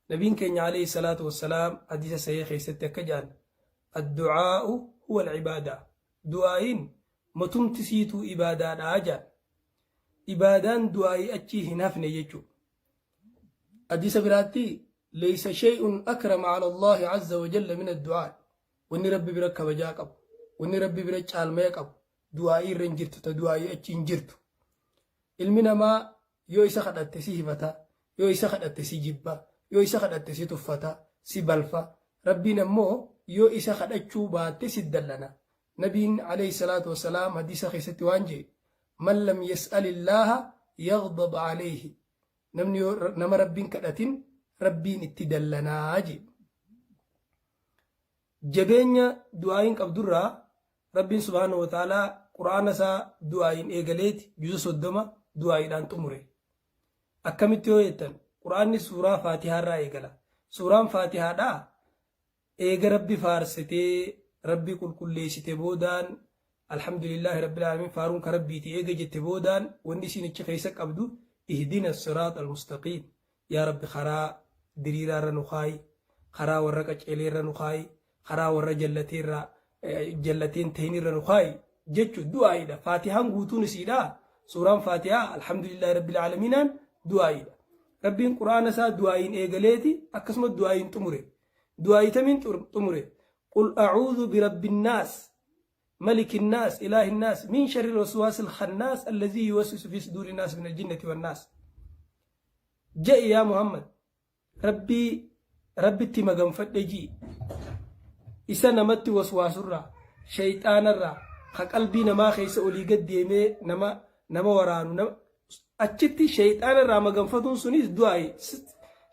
Nabiin keenya alayhi salaatu wassalaam hadiisa sahih keessatti akka jedhan, addu'aa'u huwa al-ibaadaa. Du'aa'iin matumti siituu ibaadaadha jedhan. Ibaadaan du'aa'ii achii hin hafne jechuudha. Hadiisa biraatti, laysa shay'un akrama ala Allaahi azza wa jalla min addu'aa. Wanni Rabbi bira kabajaa qabu, wanni Rabbi bira caalmaya qabu du'aa'ii irra hin jirtu, ta du'aa'ii achi hin jirtu. Ilmi namaa yoo isa kadhatte si hifata, yoo isa kadhatte si jibba, yoo isa kadhatte si tuffata, si balfa. Rabbiin ammoo yoo isa kadhachuu baatte si dallana. Nabiin alayhi salaatu wassalaam hadiisa keessatti waan jedhe, man lam yas'alillaaha yaghdab alayhi. Namni yoo nama Rabbiin kadhatin Rabbiin itti dallanaa jedhe. Jabeenya du'aa'iin qabdurraa Rabbiin subhaanahu wa ta'aalaa Qur'aana isaa du'aa'iin eegaleeti juza 30 du'aa'iidhaan xumure. Akkamitti yoo jettan, Qur'aanni suuraa Faatihaa irraa eegala. Suuraan Faatihaadhaa eega Rabbi faarsitee Rabbi qulqulleessite boodaan, Alhamdulillaahi Rabbil Aalamiin, faaruun ka Rabbiiti eega jette boodaan, wanni isiin achi keessa qabdu ihdina siraat al-mustaqiim, yaa Rabbi karaa diriiraa irra nu kaayi, karaa warra qaceelee irra nu kaayi, karaa warra jallatee irraa jallateen tahin irra nu kaayi jechu du'aa'iidha. Faatihaan guutuun isiidha. Suuraan Faatihaa Alhamdulillaahi Rabbil Aalamiinaan du'aa'iidha. Rabbiin Qur'aana isaa du'aa'iin eegaleeti akkasuma du'aa'iin xumure. Du'aa'ii tamiin xumure? Qul a'uudhu birabbinnaas, malikin naas, ilaahin naas, min sharri waswaasil khannaas allazii yuwaswisu fi suduuri naas min aljinnati wannaas. Je'i yaa Muhammad, Rabbii Rabbitti maganfadhe ji'i. Isa namatti waswaasurraa, shayxaanarraa, ka qalbii namaa keessa olii gad deemee nama waraanu, nama achitti shayxaanarraa maganfatuun sunis du'aayi.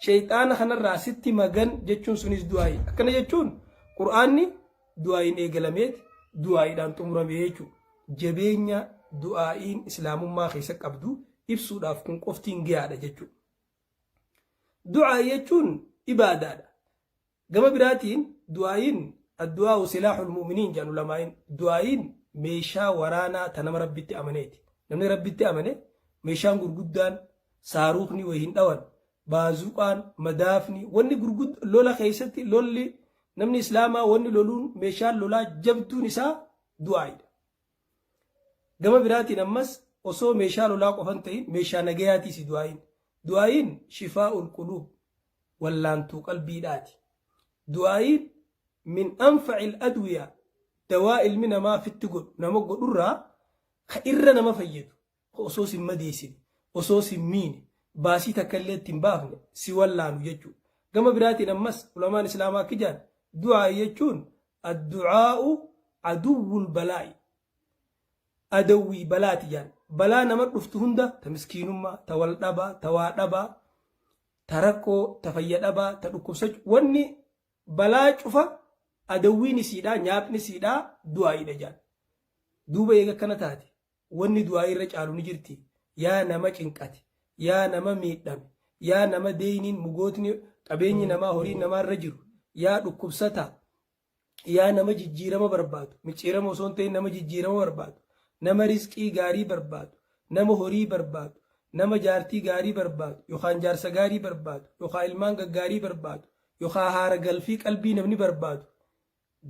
Shayxaana kanarraa sitti magan jechuun sunis du'aayi. Akkana jechuun Qur'aanni du'aayiin eegalameet du'aayiidhaan xumurame jechuudha. Jabeenya du'aayiin islaamummaa keessa qabdu ibsuudhaaf kun qoftiin gahaadha jechuudha. Du'aa jechuun ibaadaadha. Gama biraatiin du'aayiin, addu'aa'u silaahul mu'miniin jedhan ulamaa'iin. Du'aayiin meeshaa waraanaa ta nama Rabbitti amaneeti. Namni Rabbitti amane meeshaan gurguddaan saaruukni wayi hin dhawan, baazuqaan, madaafni, wanni gurgud lola keessatti lolli namni islaamaa wanni loluun meeshaan lolaa jabduun isaa du'aayiidha. Gama biraatiin ammas osoo meeshaa lolaa qofa hin ta'in meeshaa nagayaatiisi du'aayiin. Du'aayiin shifaa'ul quluub, wallaantuu qalbiidhaati. Du'aayiin min anfa'il adwiya, dawaa ilmi namaa fitti godhu nama godhurraa ka irra nama fayyadu, ka osoo sin madeessine, osoo sin miine, baasii takka illee itti hin baafne si wallaanu jechuudha. Gama biraatiin ammas ulamaan islaamaa akka jedhan, du'aayii jechuun addu'aa'u aduwwul balaa'i, adawwii balaati jedhan. Balaa nama dhuftu hunda, ta miskiinummaa, ta wal dhabaa, ta waa dhabaa, ta rakkoo, ta fayya dhabaa, ta dhukkubsachuu, wanni balaa cufa adawwiin isiidhaa, nyaapni isiidhaa du'aa'iidha jedhan. Duuba eega akkana taate, wanni du'aa'ii irra caalu ni jirti? Yaa nama cinqate, yaa nama miidhame, yaa nama deeyniin mugootni qabeenyi namaa horiin namaa irra jiru, yaa dhukkubsataa, yaa nama jijjiirama barbaadu, micciirama osoo hin ta'in nama jijjiirama barbaadu, nama rizqii gaarii barbaadu, nama horii barbaadu, nama jaartii gaarii barbaadu yookaan jaarsa gaarii barbaadu yookaan ilmaan gaggaarii barbaadu yookaan haara galfii qalbii namni barbaadu,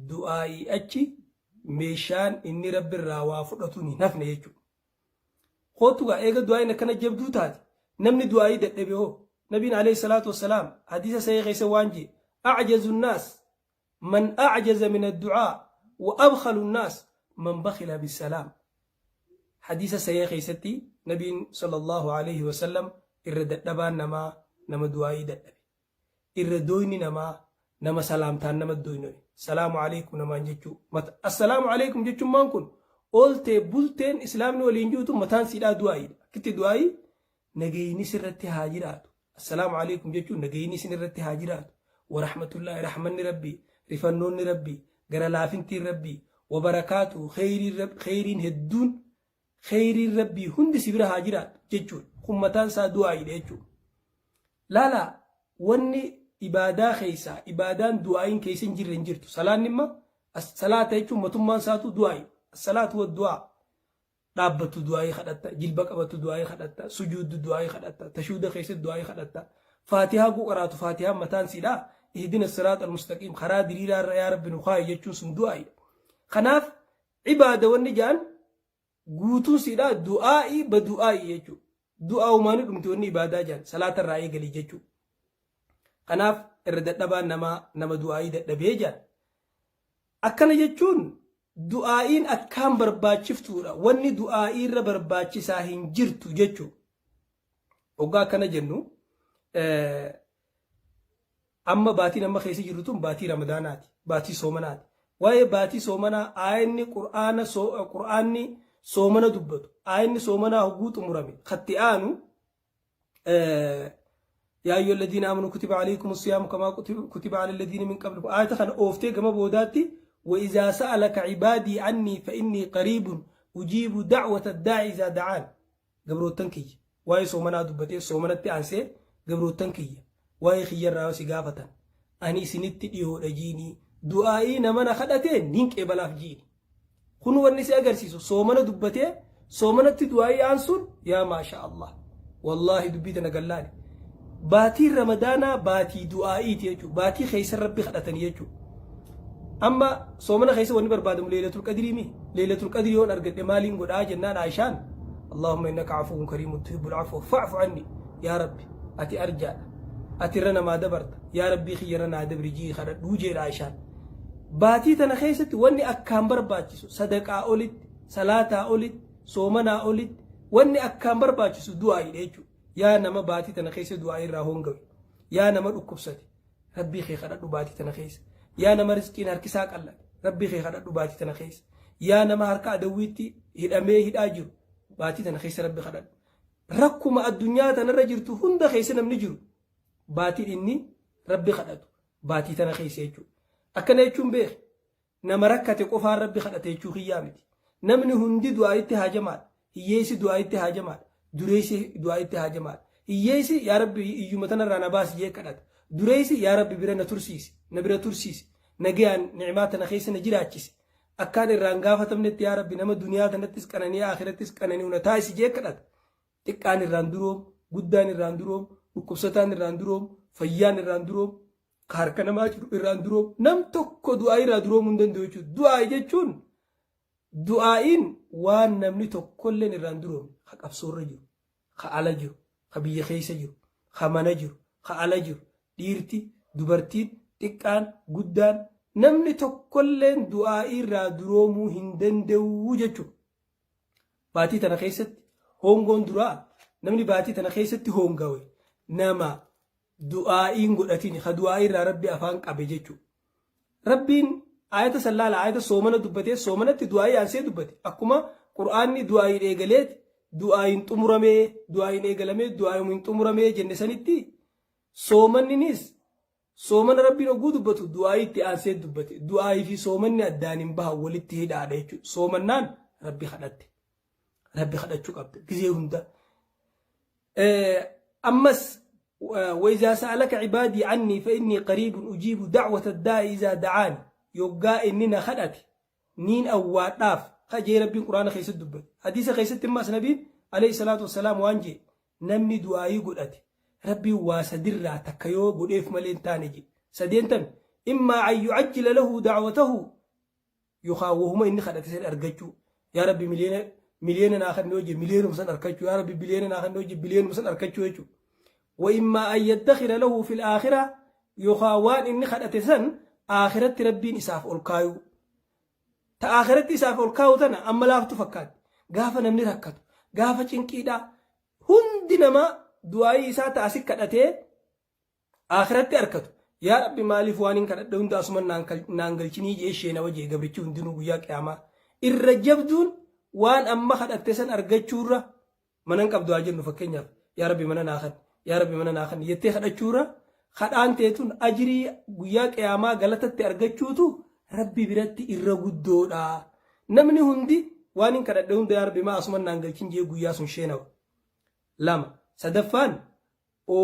du'aa'ii achi meeshaan inni Rabbi irraa waa fudhatuun hin hafne jechuudha. Kootu gaa, eega du'aa'iin akkana jabduu taate, namni du'aa'ii dadhabe hoo? Nabiin alayhi salaatu wassalaam hadiisa sahih keessa waan jee, a'jazu nnaas man a'jaza min addu'aa wa abkhalu nnaas man bakhila bissalaam. Hadiisa sahih keessatti Nabiin sallallahu alayhi wasallam, irra dadhabaan namaa nama du'aa'ii dadhabe. Irra dooyni namaa nama salaamtaan nama doynoye. Salaamu aleykum namaan jechuu. Assalaamu aleykum jechummaan kun ooltee bulteen islaamni waliin jirutu mataan siidhaa du'aayiidha. Akkitti du'aayii nagayni sirratti haa jiraatu. Assalaamu aleykum jechuun nagayni isin irratti haa jiraatu. Warahmatullaahi, rahmanni Rabbii, rifannoonni Rabbii, gara laafintiin Rabbii, wabarakaatu, kheyriin hedduun, Kheyriin Rabbii hundi si bira haa jiraattu jechuudha. Kun mataan isaa du'aa'iidha jechuudha. Laalaa, wanni ibaadaa keessaa ibaadaan du'aa'iin keessa hin jirre hin jirtu. Salaanni imma salaata jechuun matummaan isaatu du'aa'i. Salaatu wa du'aa. Dhaabbattu du'aa'ii kadhatta, jilba qabattu du'aa'ii kadhatta, sujuuddu du'aa'ii kadhatta, tashuuda keessatti du'aa'ii kadhatta. Faatihaa hogguu qaraatu faatihaan mataan siidhaa ihdina siraaxa almustaqiim, karaa diriiraa irra yaa Rabbi nu kaayi jechuun sun du'aa'iidha. Kanaaf ibaada wanni ja'an guutuun siidhaa du'aa'ii ba du'aa'ii jechuudha. Du'aa'umaani dhumti wanni ibaadaa ja'an salaata irraa eegalii jechuudha. Kanaaf irra dadhabaan namaa nama du'aa'ii dadhabee ja'an. Akkana jechuun du'aa'iin akkaan barbaachiftuudha. Wanni du'aa'ii irra barbaachisaa hin jirtu jechuudha. Hoggaa akkana jennu, amma baatiin amma keessa jirru tun baatii Ramadaanaati. Baatii soomanaati. Waa'ee baatii soomanaa aayanni qur'aana qur'aanni soomana dubbatu, aayanni soomanaa hogguu xumurame katti aanu, yaa ayyuha alladhiina aamanu kutiba alaykum siyaamu kamaa kutiba ala alladhiina min qablikum, aayata kana ooftee gama boodaatti, wa izaa sa'alaka cibaadii annii fa innii qariibun ujiibu da'wata daa'i izaa da'aan. Gabroottan kiyya, waa'ee soomanaa dubbatee soomanatti aansee, gabroottan kiyya waa'ee kiyyarraa yoo si gaafatan, ani isinitti dhiyoodha jiini, du'aa'ii nama na kadhatee nin qeebalaaf jiini. Kun wanni si agarsiisu, soomana dubbatee soomanatti du'aa'ii aansuun, yaa maasha Allah, wallaahi dubbii tana gallaani. Baatiin Ramadaanaa baatii du'aa'iiti jechuudha. Baatii keessa Rabbi kadhatanii jechuudha. Amma soomana keessa wanni barbaadamu Leeylatul Qadrii mi? Leeylatul Qadrii yoon argadhe maaliin godhaa jennaan, Aayishaan, Allahumma innaka afuwwun kariimun tuhibbul afwa fa'fu anni, yaa Rabbi ati arjaadha, ati irra namaa dabarta, yaa Rabbii kiyya irra naa dabri ji'i kadhadhuu jedha Aayishaan. Baatii tana keessatti wanni akkaan barbaachisu, sadaqaa olitti, salaataa olitti, soomanaa olitti, wanni akkaan barbaachisu du'aa'iidha jechuudha. Yaa nama baatii tana keessa du'aa'ii irraa hongawe, yaa nama dhukkubsate, Rabbii kee kadhadhu baatii tana keessa. Yaa nama rizqiin harkisaa qallate, Rabbii kee kadhadhu baatii tana keessa. Yaa nama harka adawwiitti hidhamee hidhaa jiru, baatii tana keessa Rabbi kadhadhu. Rakkuma addunyaa tanarra jirtu hunda keessa namni jiru, baatiin inni Rabbi kadhatu baatii tana keessa jechuudha. Akkana jechuun beeki, nama rakkate qofaan Rabbi kadhate jechuu kiyyaa miti. Namni hundi du'aa'itti haajamaadha. Hiyyeessi du'aa'itti haajamaadha. Dureessi du'aa'itti haajamaadha. Hiyyeessi yaa Rabbi iyyuma tanarraa na baasi jee kadhata. Dureessi yaa Rabbi bira na tursiisi, na bira tursiisi, nagayaan ni'imaa tana keessa na jiraachisi. Akkaan irraan gaafatamnetti yaa Rabbi nama duniyaa tanattis qananii akhirattis qanani'u na taasisi jee kadhata. Xiqqaan irraan duroomu, guddaan irraan duroomu, dhukkubsataan irraan duroomu, fayyaan irraan duroomu, ka harka namaa jiru irraan duroomu. Nam tokko du'aa irraa duroomuu hin danda'u jechuudha. Du'aa jechuun, du'aa'iin waan namni tokkolleen irraan duroomne, ka qabsoorra jiru, ka ala jiru, ka biyya keessa jiru, ka mana jiru, ka ala jiru, dhiirti, dubartiin, xiqqaan, guddaan, namni tokkolleen du'aa'ii irraa duroomuu hin danda'u jechuudha. Baatii tana keessatti hongoon duraa, namni baatii tana keessatti hongawe nama du'aa'iin godhatin, ka du'aa'ii irraa Rabbi afaan qabe jechuudha. Rabbiin ayata san laala, ayata soomana dubbatee soomanatti du'aa'ii aansee dubbate. Akkuma Qur'aanni du'aa'iin eegaleet du'aa'iin xumuramee, du'aa'iin eegalamee du'aa'iin xumuramee jenne sanitti, soomanninis soomana Rabbiin hogguu dubbatu du'aa'ii itti aansee dubbate. Du'aa'ii fi soomanni addaan hin bahan, walitti hidhaadha jechuudha. Soomannaan Rabbi kadhatte. Rabbi kadhachuu qabda gizee hunda. Ammas, وإذا سألك عبادي عني فإني قريب أجيب دعوة الداعي إذا دعاني, yoggaa inni na kadhate niin awwaadhaaf kajee Rabbiin Quraana keessatti dubbate. Hadiisa keessatti immas Nabiin alayhi salaatu wassalaam waan jee, namni du'aayii godhate Rabbiin waa sadirraa takka yoo godheef malee hin taane jee. Sadeen tami? Immaa an yucajjila lahu da'watahu, yookaan wahuma inni kadhate san argachuu. Yaa Rabbi miliyoona miliyoona naa kanne hojii, miliyoonuma san argachuu. Yaa Rabbi biliyoona naa kanne hojii, biliyoonuma san argachuu jechuudha. Wa immaa an yaddakhira lahu fil aakhira, yookaan waan inni kadhate san aakiratti Rabbiin isaaf ol kaayuu. Ta aakiratti isaaf ol kaayu tana amma laaftu fakkaatti. Gaafa namni rakkatu, gaafa cinqiidhaa, hundi namaa du'aayii isaa ta asi kadhatee aakiratti arkatu, yaa Rabbi maaliif waan hin kadhadhe hunda asuma naan galchinii jee sheenawa jee gabrichi hundinuu guyyaa qiyaamaa. Irra jabduun waan amma kadhatte san argachuurra, mana hin qabdu haa jennu fakkeenyaaf, yaa Rabbi mana naa kanni, yaa Rabbi mana naa kanni jettee kadhachuurra, kadhaan teetun ajrii guyyaa qiyaamaa galatatti argachuutu Rabbi biratti irra guddoodha. Namni hundi waan hin kadhadhe hunda yaa Rabbi maa asuma naan galchin jee guyyaa sun sheenawa. Lama sadaffaan, o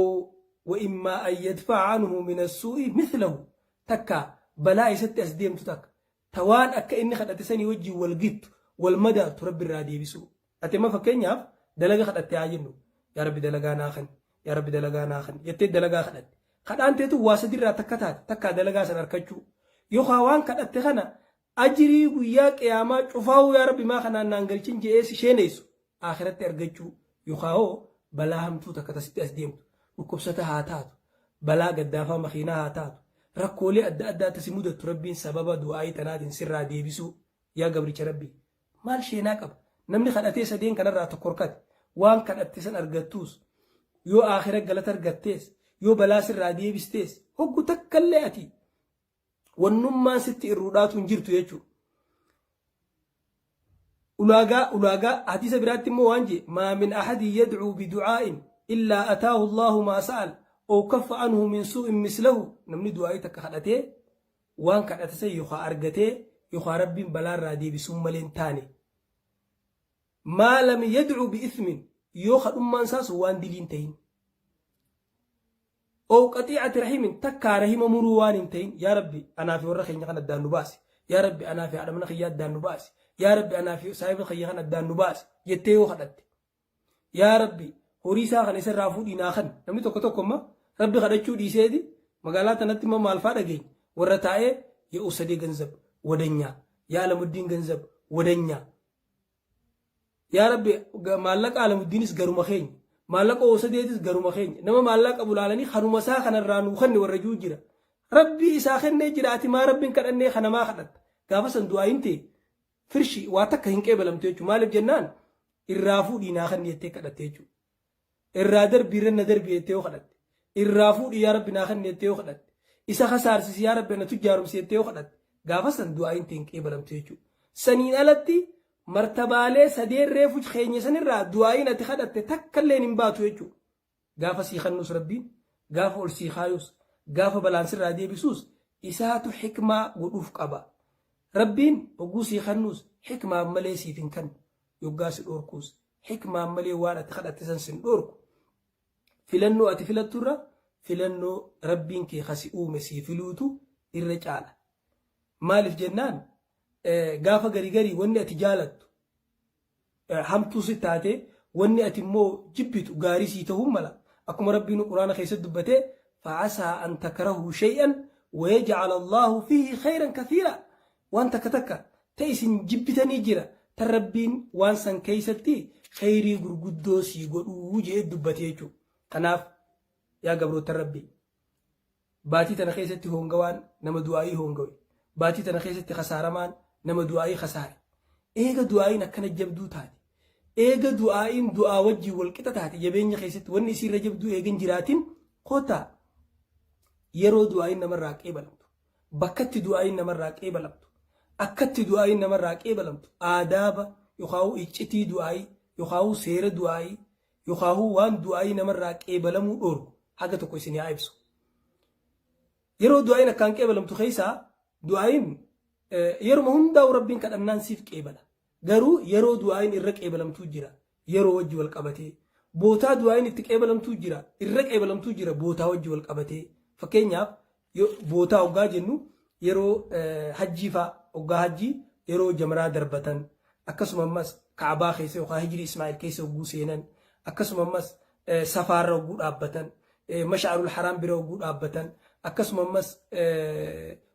wa immaa an yadfa'a anhu min assuu'i mithlahu, takka balaa isatti as deemtu takka ta waan akka inni kadhate sanii wajjin wal gittu, wal madaaltu, Rabbi irraa deebisuu. Ati amma fakkeenyaaf dalaga kadhatte haa jennu. Yaa Rabbi dalagaa naa kanni. Yaa Rabbi dalagaa naa kenni jettee dalagaa kadhatte. Kadhaan teetu waa sadirraa takka taate takkaa dalagaa san arkachuu. Yookaan waan kadhatte kana ajrii guyyaa qiyaamaa cufaa'uu yaa Rabbi maa kanaan naan galchin je'ee si sheeneessu akhiratti argachuu yookaan hoo balaa hamtuu takka tasitti as deemtu dhukkubsata haa taatu balaa gaddaafaa makiinaa haa taatu rakkoolee adda addaa tasi mudattu Rabbiin sababa du'aayii tanaatiin sirraa deebisuu. Yaa gabricha Rabbii, maal sheenaa qaba? Namni kadhatee sadeen kanarraa tokko horkate, waan kadhatte san argattuus, yoo aakhira galata argattees, yoo balaa sirraa deebistees, hoggu takkallee ati wannummaan sitti irruudhaatu hin jirtu jechuudha. Ulaagaa ulaagaa hadiisa biraatti immoo waan jee maa min ahadin yadcuu biducaa'in illaa ataahu Allaahu maa sa'al ow kaffa anhu min suu'in mislahu. Namni du'aa'ii takka kadhatee waan kadhate san yookaa argatee yookaa Rabbiin balaa irraa deebisuun malee hin taane. Maa lam yad'u bi'ithmin, yoo kadhummaan isaa sun waan dilii hin ta'in. Ow qaxiicati rahimin, takkaa rahima muruu waan hin ta'in. Yaa Rabbi anaa fi warra keenya kan addaan nu baasi, yaa Rabbi anaa fi haadha mana kiyyaa addaan nu baasi, yaa Rabbi anaa fi saahiba kiyya kan addaan nu baasi jettee yoo kadhatte. Yaa Rabbi horii isaa kana isarraa fuudhii naa kenni. Namni tokko tokko amma Rabbi kadhachuu dhiiseeti magaalaa tanatti immoo maal faa dhageenya. Warra taa'ee የኡሰዴ ገንዘብ ወደኛ የአለሙዲን ገንዘብ ወደኛ yaa Rabbi maallaqa Alamuddiinis garuma keenya maallaqa Oosadeetis garuma keenya nama maallaqa qabu laalanii kanuma isaa kanarraa nuu kenne warra jiru jira. Rabbii isaa kennee jira, ati maa Rabbiin kadhannee kanamaa kadhatta? Gaafa san du'aayin ta'e firshi waa takka hin qeebalamtu jechuudha. Maaliif jennaan irraa fuudhii naa kenni jettee kadhatte jechuudha. Irraa darbii irra na darbii jettee yoo kadhatte. Irraa fuudhii yaa Rabbi naa kenni jettee yoo kadhatte. Isa kasaarsisi yaa Rabbi na tujjaarumsi jettee yoo kadhatte. Gaafa san du'aayin ta'e hin qeebalamtu jechuudha. Saniin alatti martabaalee sadeen reefu keenya sanirraa du'aayin ati kadhatte takka illee hin baatu jechuudha. Gaafa sii kennus Rabbiin, gaafa ol sii kaayus, gaafa balaan sirraa deebisuus isaatu xikmaa godhuuf qaba. Rabbiin hogguu sii kennuus xikmaan malee siif hin kennu. Yoggaa si dhoorkuus xikmaan malee waan ati kadhatte san sin dhoorku. Filannoo ati filatturra filannoo Rabbiin kee kasi uume sii filuutu irra caala. Maaliif jennaan gaafa garii garii wanni ati jaalattu hamtuu si taate, wanni ati immoo jibbitu gaarii sii ta'uu mala. Akkuma Rabbiin Quraana keessatti dubbatee فعسى أن تكرهوا شيئا ويجعل الله فيه خيرا كثيرا. Waan takka takka ta isin jibbitanii jira tan Rabbiin waan san keessatti khayrii gurguddoo sii godhuu jee dubbate jechuudha. Kanaaf yaa gabroota Rabbii, baatii tana keessatti hoongawaan nama du'aayii hoongawe, baatii tana keessatti kasaaramaan nama du'aayii kasaare. Eega du'aayiin akkana jabduu taate, eega du'aayiin du'aa wajjin wal qixa taate, jabeenya keessatti wanni isiirra jabduu eegan jiraatin, kottaa yeroo du'aayiin namarraa qeebalamtu, bakkatti du'aayiin namarraa qeebalamtu, akkatti du'aayiin namarraa qeebalamtu, aadaaba yookaan iccitii du'aayii yookaan seera du'aayii yookaan waan du'aayii namarraa qeebalamuu dhoorgu haga tokko isin haa ibsu. Yeroo du'aayiin akkaan qeebalamtu keessaa du'aayiin yeruma hundaa'u Rabbiin kadhannaan siif qeebala. Garuu yeroo du'aayiin irra qeebalamtuu jira. Yeroo wajji wal qabatee. Bootaa du'aayiin itti qeebalamtuu jira. Irra qeebalamtuu jira bootaa wajji wal qabatee. Fakkeenyaaf bootaa hoggaa jennu yeroo hajjii fa'aa, hoggaa hajjii yeroo jamaraa darbatan, akkasuma ammas Kaabaa keessa yookaan Hijri Ismaa'il keessa hogguu seenan, akkasuma ammas Safaarra hogguu dhaabbatan, Mash'arul Haraam bira hogguu dhaabbatan, akkasuma ammas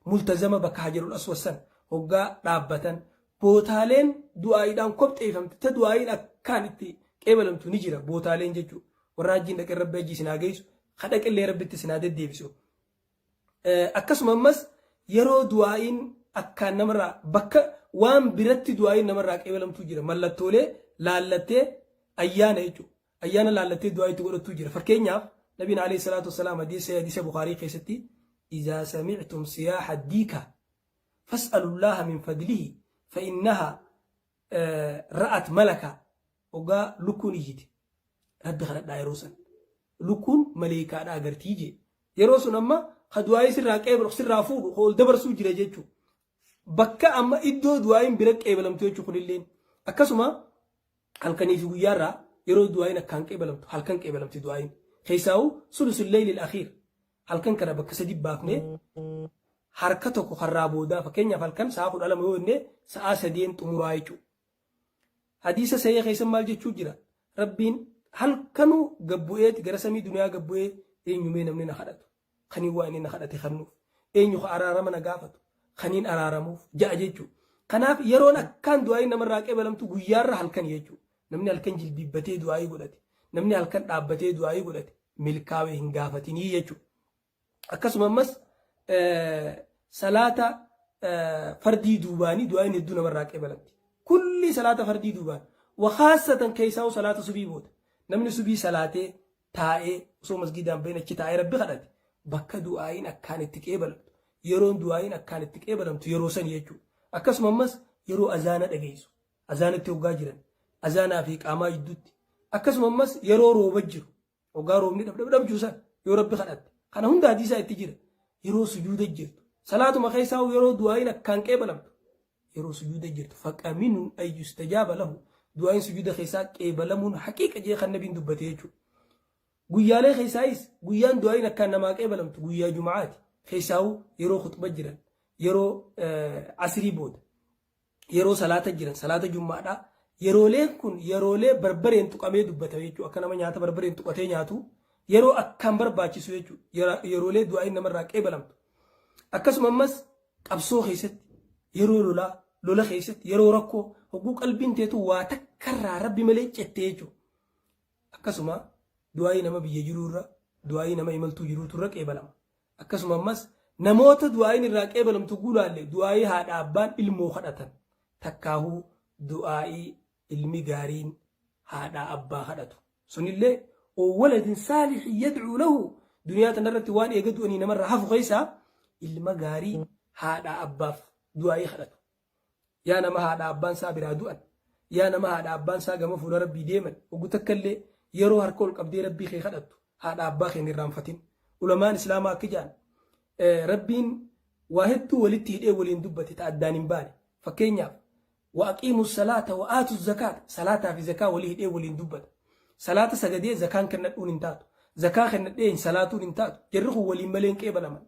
Multazama bakka Hajarul Aswad san hoggaa dhaabbatan, bootaaleen du'aayiidhaan kopxeeffamte ta du'aayiin akkaan itti qeebalamtu ni jira bootaaleen jechuudha. Warra hajjiin dhaqee Rabbi hajjii isin haa geessu, ka dhaqillee Rabbitti isin haa deddeebisu. Akkasuma ammas yeroo du'aayiin akkaan namarraa bakka waan biratti du'aayiin namarraa qeebalamtuu jira. Mallattoolee laallattee ayyaana jechuudha. Ayyaana laallattee du'aa itti godhattuu jira. Fakkeenyaaf Nabiin alayhi salaatu wassalaam hadiisa Bukaarii keessatti إذا سمعتم صياح الديك فاسألوا الله من فضله فإنها رأت ملكا. Hoggaa lukkuun iyyite Rabbi kadhadhaa, yeroo san lukkuun maleeykaadha agartii jee. Yeroo sun amma ka du'aayii sirraa qeebalu, sirraa fuudhu, ka ol dabarsuu jira jechuu. Bakka amma iddoo du'aayiin bira qeebalamtu jechuu. Kunilleen akkasuma halkanii fi guyyaarraa yeroo du'aayiin akkaan qeebalamtu, halkan qeebalamti du'aayiin. Keessaa'u ثلث الليل الأخير. Halkan kana bakka sadi baafnee harka tokko karraa boodaa, fakkeenyaaf halkan sa'a 12 yoo jenne sa'a sadeen xumuraa jechuudha. Hadiisa sahih keessa maal jechuu jira? Rabbiin Halkanuu gad bu'eeti gara samii duniyaa gad bu'ee eenyu mee namni na kadhatu kaniin waa inni na kadhate kannuuf eenyu ka araarama na gaafatu kaniin araaramuuf ja'a jechuu. Kanaaf yeroon akkaan du'aa'iin namarraa qeebalamtu guyyaarra halkan jechuu. Namni halkan jilbiibbatee du'aa'ii godhate namni halkan dhaabbatee du'aa'ii godhate milkaawee hin gaafatinii jechuu. Akkasuma ammas salaata fardii duubaanii du'aa'iin hedduu namarraa qeebalamti. Kulli salaata fardii duubaan wakaassatan keessaa'u salaata subii booda namni subii salaatee taa'ee osoo masgiidaan bahin achi taa'ee rabbi kadhate bakka du'aa'iin akkaan itti qeebalamtu yeroon du'aa'iin akkaan itti qeebalamtu yeroo sani jechuudha. Akkasuma ammas yeroo azaana dhageessu azaanatti hoggaa jiran azaanaa fi qaamaa jidduutti akkasuma ammas yeroo rooba jiru Hoggaa roobni dhab dhab dhab jiru san yoo rabbi kadhatte. Kana hunda hadiisaa itti jira. Yeroo sujuuda jirtu. Salaatuma keessaa yeroo du'aa'iin akkaan qeebalamtu. Yeroo sujuuda jirtu. Faqaminun an yustajaaba lahu. Du'aa'iin sujuuda keessaa qeebalamuun haqiiqa jee kan nabiin dubbate jechuudha. Guyyaalee keessaayis guyyaan du'aa'iin akkaan namaa qeebalamtu guyyaa juma'aati. Keessaa'u yeroo khuxba jiran yeroo asrii booda. Yeroo salaata jiran salaata jummaadhaa yerooleen kun yeroolee barbareen tuqamee dubbatame jechuudha akka nama nyaata barbareen tuqatee nyaatu yeroo akkaan barbaachisu jechuudha yeroolee du'aa'iin namarraa qeebalamtu akkasuma ammas qabsoo keessatti yeroo lolaa lola keessatti yeroo rakkoo hogguu qalbiin teetu waa takkarraa rabbi malee cette jechuudha akkasuma du'aa'ii nama biyya jiruurra du'aa'ii nama imaltuu jiruuturra qeebalama. Akkasuma ammas namoota du'aa'iin irraa qeebalamtu gulaalle du'aa'ii haadha abbaan ilmoo kadhatan takkaahuu du'aa'ii ilmi gaariin haadhaa abbaa kadhatu. Sunillee oo waladin saalixin yadcuu lahu duniyaa tanarratti waan eega du'anii namarraa hafu keessaa ilma gaarii haadhaa abbaaf du'aa'ii kadhatu. Yaa nama haadha abbaan isaa biraa du'an, yaa nama haadha abbaan isaa gama fuula Rabbii deeman, hoggu takka illee yeroo harka ol qabdee Rabbii kee kadhattu haadha abbaa kee hin irraanfatin. Ulamaan Islaamaa akka jedhan Rabbiin waa hedduu walitti hidhee waliin dubbate ta addaan hin baane. Fakkeenyaaf wa aqiimu salaata wa aatu zakaata salaataa fi zakaa walii hidhee waliin dubbata. Salaata sagadee zakaan kennadhuun hin taatu. Zakaa kennadhee hin salaatuun hin taatu. Jarri kun waliin malee hin qeebalaman.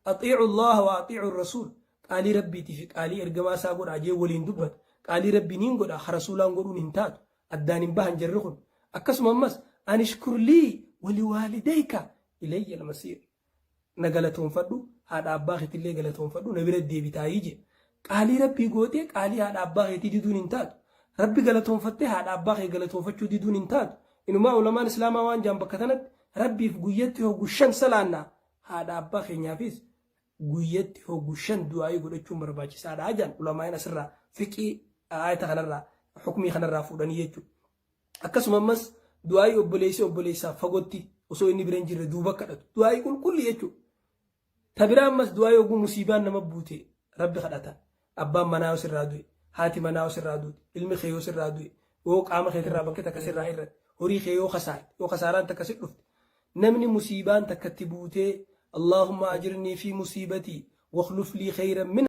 Axiicu Allaha wa axiicu Rasuul. Qaalii Rabbiitii fi qaalii ergamaa isaa godhaa jee waliin dubbata. Qaalii Rabbii niin godha, ka Rasuulaan godhuun hin taatu. Addaan hin bahan jarri kun. Akkasuma ammas, Anishkur lii waliwaalidayka ilayya almasiir. Na galatoonfadhu, haadha abbaa keetillee galatoonfadhu, na bira deebitaayii jee. Qaalii Rabbii gootee qaalii haadha abbaa keetii diduun hin taatu. Rabbi galatoonfattee haadha abbaa kee galatoonfachuu diduun hin taatu. Inumaa ulamaan Islaamaa waan jaan bakka tanatti Rabbiif guyyatti hoggu shan salaannaa haadha abbaa keenyaafis guyyatti hoggu 5 du'aa'ii godhachuun barbaachisaadha jedhan ulamaa'iin asirraa fiqii aayata kanarraa hukmii kanarraa fuudhanii jechuudha. Akkasuma ammas du'aa'ii obboleessi obboleessaaf fagootti osoo inni bira hin jirre duuba kadhatu du'aa'ii qulqulli jechuudha. Ta biraa ammas du'aa'ii oguu musiibaan nama buute rabbi kadhatan abbaan manaa yoo sirraa du'e haati manaa yoo sirraa duute ilmi kee yoo sirraa du'e yoo qaama keetirraa bakki takka sirraa irratti horii kee yoo kasaarte yoo kasaaraan takka si dhufte Namni musiibaan takka itti buutee Allaahumma ajirnii fii musiibatii wakhluf lii khayran minhaa.